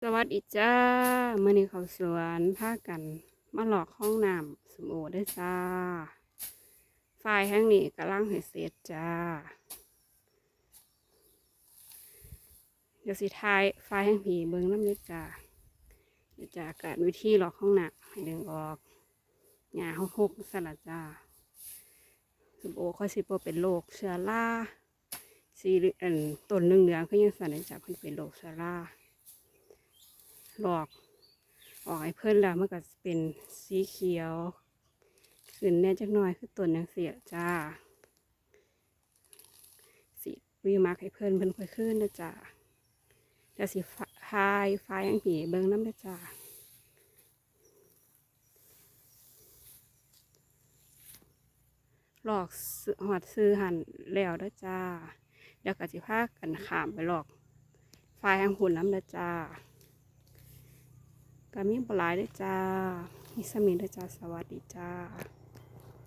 ສະຫວັດດີຈ້າ ມື້ນີ້ເຂົ້າສວນ ພາກັນມາລອກຄອງນ້ຳສົ້ມໂອເດີຈ້າ. ຝາຍທາງນີ້ກຳລັງໃຫ້ເສັດຈ້າ. ດຽວຊິຖ່າຍຝາຍທາງພີ້ເບິ່ງນຳເດີຈ້າ. ຈາກການວິທີລອກຄອງນ້ຳໃຫ້ດຶງອອກຫຍ້າຫົກໆຊັ້ນລະຈ້າ. ສົ້ມໂອຂ້ອຍຊິບໍ່ເປັນໂລກເຊື້ອລາ ສີ ອັນ ຕົ້ນເຫຼືອງໆຄືຫຍັງຊັ້ນນະຈ້າ ເພິ່ນເປັນໂລກຊາລາ. ລອກອອກໃຫ້ເພິ່ນແລ້ວ ມັນກໍເປັນສີຂຽວຂຶ້ນແດ່ຈັກໜ້ອຍ ຄືຕົ້ນຈັ່ງຊີ້ລະຈ້າ. ສີຫວີໝັກໃຫ້ເພິ່ນ ເພິ່ນຄ່ອຍຄືນເດີຈ້າ. ແລ້ວຊິຖ່າຍຝາຍທາງພີ້ເບິ່ງນຳເດີຈ້າ. ລອກຮອດຊື່ຫັ້ນແລ້ວເດີຈ້າ. ແລ້ວກໍຊິພາກັນຂ້າມໄປລອກຝາຍທາງພຸ້ນນຳເດີຈ້າ. ກໍມີບໍ່ຫຼາຍເດີຈ້າ ມີສ່ຳນີ້ເດີຈ້າ. ສະຫວັດດີຈ້າ.